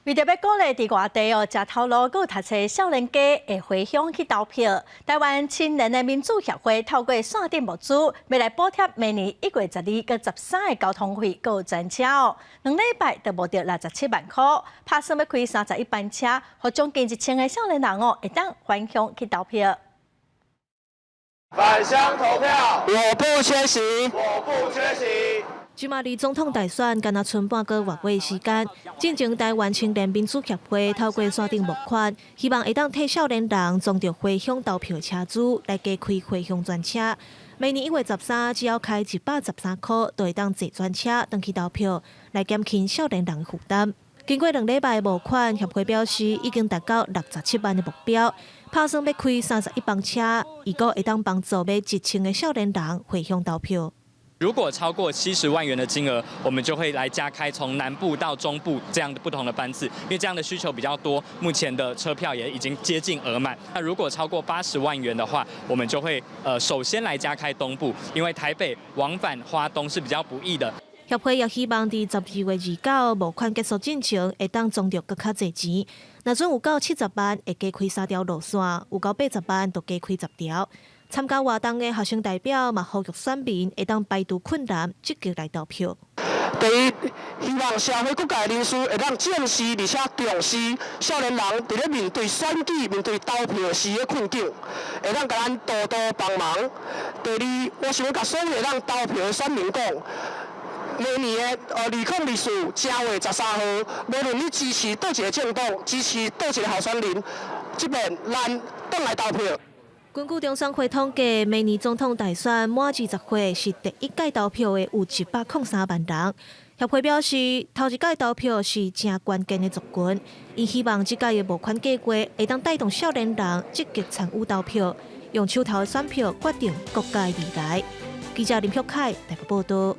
為著欲鼓勵佇外地哦，食頭路閣有讀冊少年家會回鄉去投票，台灣青年的民主協會透過線頂募資，欲來補貼明年1月12佮13的交通費，閣有專車哦。2禮拜就募著67萬箍，拍算欲開31班車，予將近1000個少年人哦，會當返鄉去投票。返鄉投票，我不缺席，我不缺席。這馬離總統大選干焦賰半個外月時間，進前台灣青年民主協會透過線頂募款，希望會當替少年人裝著回鄉投票車資，來加開回鄉專車。明年1月13，只要開113箍，就會當坐專車轉去投票，來減輕少年人負擔。經過2禮拜募款，協會表示已經達到67萬的目標，拍算欲開31班車，預估會當幫助欲1000個少年人回鄉投票。如果超過70萬元的金額，我們就會來加開從南部到中部這樣的不同的班次，因為這樣的需求比較多。目前的車票也已經接近額滿。那如果超過80萬元的話，我們就會首先來加開東部，因為台北往返花東是比較不易的。協會也希望佇12月29募款結束進前，會當裝著閣較濟錢。若準有夠70萬，會加開三條路線；有夠80萬，就加開10條。參加活動的學生代表嘛，呼籲選民會當排除困難，積極來投票。第一，希望社會各界人士會當正視而且重視少年人佇咧面對選舉、面對投票時的困境，會當共咱多多幫忙。第二，我想欲共所有會當投票的選民講，明年的2024正月13號，無論你支持佗一个政黨，支持佗一个候選人，這擺咱轉來投票。根據中選會統計，明年總統大選滿20歲是第一屆投票的有103萬人。協會表示，頭一屆投票是誠關鍵的族群，𪜶希望這屆的募款計劃會當帶動少年人積極參與投票，用手頭的選票決定國家未來。記者林旭凱台北報道。